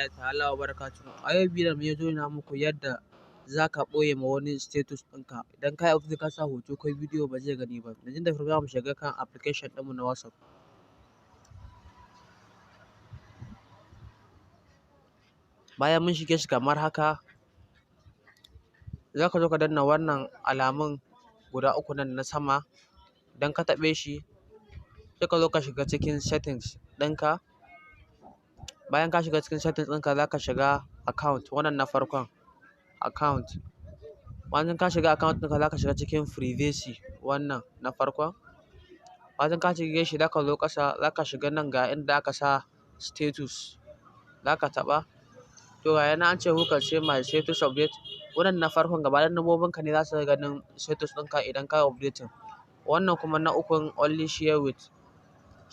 Rahmatullahi ta'ala wa barakatuhu. A yau bidiyon mu ya zo na muku yadda za ka ɓoye ma wani status ɗinka. Idan ka yi update ka sa hoto ko bidiyo, ba zai gani ba. Yanzu da farko za mu shiga kan application ɗinmu na WhatsApp. Bayan mun shige shi kamar haka, za ka zo ka danna wannan alamun guda uku nan na sama. Idan ka taɓe shi, sai ka zo ka shiga cikin settings ɗinka. Bayan ka shiga cikin settings ɗinka, za ka shiga account, wannan na farkon, account. Bayan ka shiga account ɗinka, za ka shiga cikin privacy, wannan na farkon. Bayan ka shige shi, za ka zo ƙasa, za ka shiga nan ga inda aka sa status, za ka taɓa. To, ga yana an ce "Who can see my status update?" Wannan na farkon gaba ɗayan lambobinka ne za su ganin status ɗinka idan ka yi updating. Wannan kuma na ukun, only share with,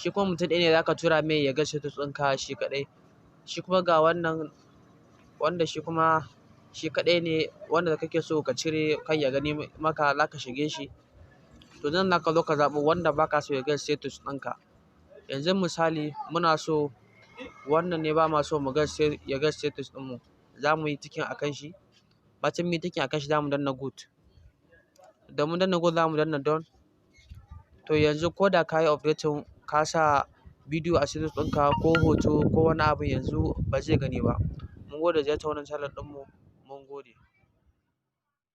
shi kuma mutum ɗaya ne za ka tura mai ya ga status ɗinka shi kaɗai. Shi kuma ga wannan wanda shi kuma shi kaɗai ne, wanda kake so ka cire kar ya gani maka, za ka shige shi. To, nan za ka zo ka zaɓi wanda baka so ya ga status ɗinka. Yanzu misali, muna so wannan ne, ba ma so mu ga ya ga status ɗinmu. Za mu yi ticking a kan shi. Bacin mun yi ticking a kan shi, za mu danna good. Da mun danna good, za mu danna done. To, yanzu ko da ka yi updating, ka sa bidiyo a status ɗinka ko hoto ko wani abu, yanzu ba zai gani ba. Mun gode da ziyartar wannan channel ɗinmu. Mun gode.